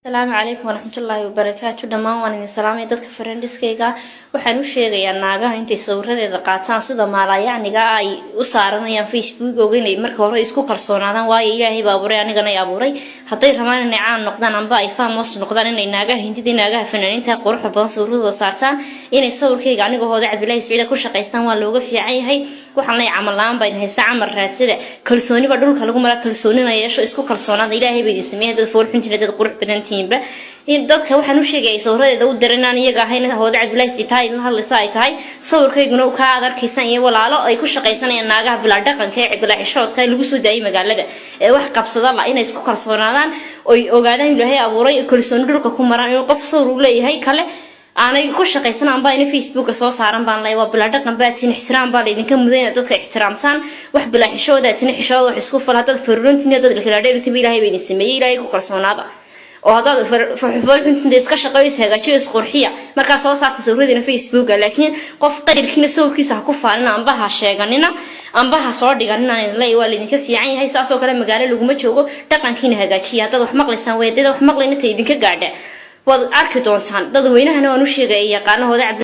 Asalaamu calaykum waraxmatullaahi wabarakaatu. Dhammaan waan idin salaamay dadka friends-kayga. Waxaan u sheegayaa naagaha intay sawiradeeda qaataan sida maalaayacniga ay u saaranayaan Facebook, inay marka hore isku kalsoonaadaan, waayo Ilaahay baa abuuray, anigana ay abuuray. Hadday rabaan inay caan noqdaan amba ay famous noqdaan, inay naagaha Hindida, naagaha fanaaniinta quruxda badan sawiradooda saartaan, inay sawirkayga aniga Hooda Cabdilaahi Siciida ku shaqaystaan waa looga fiican yahay. Waxaan leeyahay, camal la-aan baa idin haysta, camal raadsada. Kalsooniba dhulka lagu maraa, kalsoonina yeesho, isku kalsoonaada. Ilaahay baa idin sameeyay, dad foolxuntiin, dad qurux badan tihiinba. In dadka waxaan u sheegayay sawiradeeda u diran inaan iyaga ahayn, Hooda Cabdilaahi Siciid idin hadlaysa ay tahay, sawirkayguna kaa aad arkaysaan iyo walaalo ay ku shaqaysanayaan naagaha bilaa dhaqanka ee bilaa xishoodka lagu soo daayay magaalada ee wax qabsada la, inay isku kalsoonaadaan oy ogaadaan Ilaahay abuuray, kalsooni dhulka ku maraan. Inuu qof sawir uu leeyahay kale aanay ku shaqaysan amba ina Facebooka soo saaran baan leeyahay. Waa bilaa dhaqan baatiin, ixtiraam baa laydinka mudan inaad dadka ixtiraamtaan. Wax bilaa xishooda tina, xishooda wax isku fal. Haddaad faruurantiin, haddaad ilkalaadheertiba, Ilaahay baa idin sameeyey, Ilaahay ku kalsoonaada. Oo haddaad foolxuntinta iska shaqeeyo, is hagaajiyo, isqurxiya, markaa soo saarta sawiradiina Facebooka. Laakiin qof qayrkiina sawirkiisa ha ku faalina, amba ha sheeganina, amba ha soo dhiganina idin leeyahay. Waa laydinka fiican yahay, saasoo kale magaalo laguma joogo. Dhaqankiina hagaajiya haddaad wax maqlaysaan. Weedada wax maqlayna ta idinka gaadha waad arki doontaan. Dadweynahana waan u sheegaya yaqaanahooda.